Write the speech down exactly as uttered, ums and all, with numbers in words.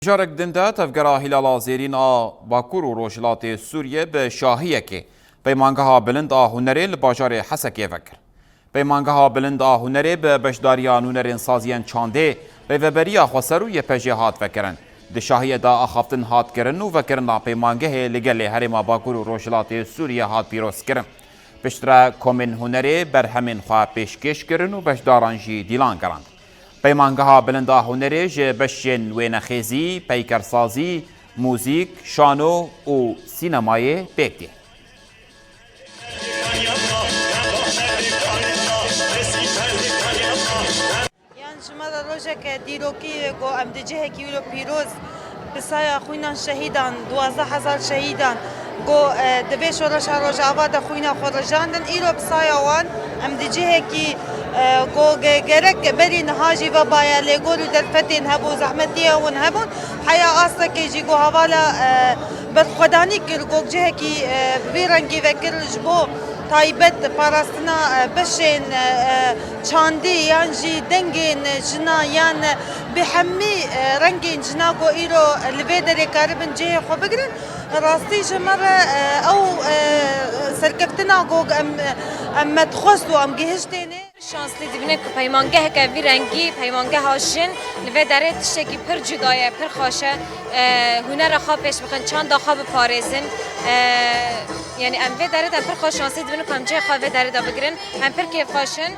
Carek din de Tevgera Hîlala Zêrîn a Bakur û Rojhilatê Sûriyê bi şahiyekê Peymangeha Bilind a Hunerê li bajarê Hesekê vekir. Peymangeha Bilind a Hunerê bi beşdariya nûnerên saziyên çandê, rêveberiya xweser û Y P J hat vekirin. Di şahiyê de axaftin hat kirin û vekirina peymangehê li gelê Herêma Bakur û Rojhilatê Sûriyê hat pîroz kirin. Piştre komên hunerê berhemên xwe pêşkêş kirin û beşdaran jî dîlan gerand. Peymangeha Bilind a Hunerê ji beşên wênexêzî, peykersazî, muzîk, şano û sînemayê pêk tê. Yan ji me re rojeke dîrokî ye ku em di cihekî wilo pîroz bi saya xwînan şehîdan, duwazdeh hezar şehîdan ku, e, di vê şoreşa Rojava de xwîna xwe rijandin, îro bi saya wan em di cihekî, e, ku ge-, gerek berî niha jî vebaye, lêgor û derfetên hebû, zehmetiya wan hebûn, heya astekê jî ku hevala, e, berxwedanî kir, ku cihekî, e, bi vî rengî vekir ji bo taybet parastina, e, beşên, e, e, çandî yan jî dengên jina yan bi hemî, e, rengên jina ku îro li vê derê karibin cihê xwe bigirin, rastî ji me re, e, ew, e, serkeftina ku em, em me dixwest û em gihiştêne. Şanslî dibîne ku peymangeheke vî rengî, peymangeha jin li vê derê tiştekî pir cuda ye, pir xweş e. E, hunera xwe pêş bixin, çanda xwe biparêzin. E, yanî em vê derê de em pir xwe şanslî dibînin ku em cihê xwe vê derê de bigirin. Em pir kêfxweş in.